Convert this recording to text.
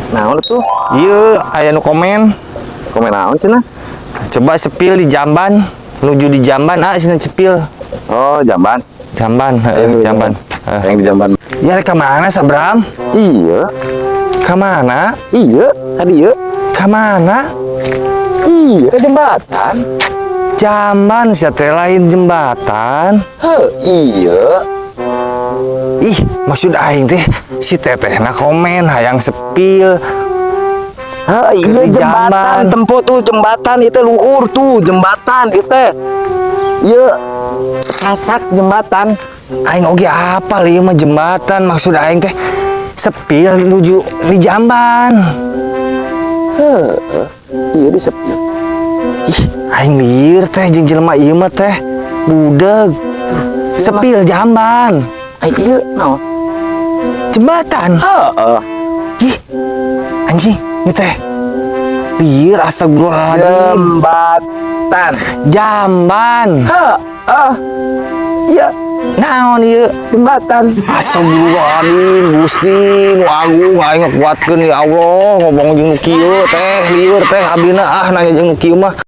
Naon tuh? Iya, aya nu komen. Komen naon cenah? Coba spill di jamban, nuju di jamban, ah, sini spill. Oh, jamban. Jamban, heeh, jamban. Heeh. Yang di jamban. Ya, rek ka mana, Sabram? Iya. Ka mana? Iya, tadi iya. Ka mana? Iya, ke jembatan. Jamban sia teh, lain jembatan. Heh, iya. Ih, maksud aing teh si tetehna komen hayang spill. Heh, iya, Ke di jembatan. jamban. Tempo tuh jembatan itu luhur tuh jembatan itu. Iya. Sasak jembatan. Aing oge apa ieu mah jembatan, maksud aing teh spill nuju di jamban. Heh, iya, di spill. Ih, aing lieur teh jeung jelema ieu mah teh. Budeg. Spill jamban. Ai iya naon? Jembatan. Heeh. Ih. Anjing, ini teh. Lieur, astagfirullahaladzim. Jembatan. Jamban. Heeh. Iya, Naon ieu? Jembatan. Astagfirullahaladzim, Gusti nu agung, aing ngakuatkeun ya Allah, ngomong jeung nu kieu teh, lieur teh abdina, ah, nanya jeung nu kieu mah.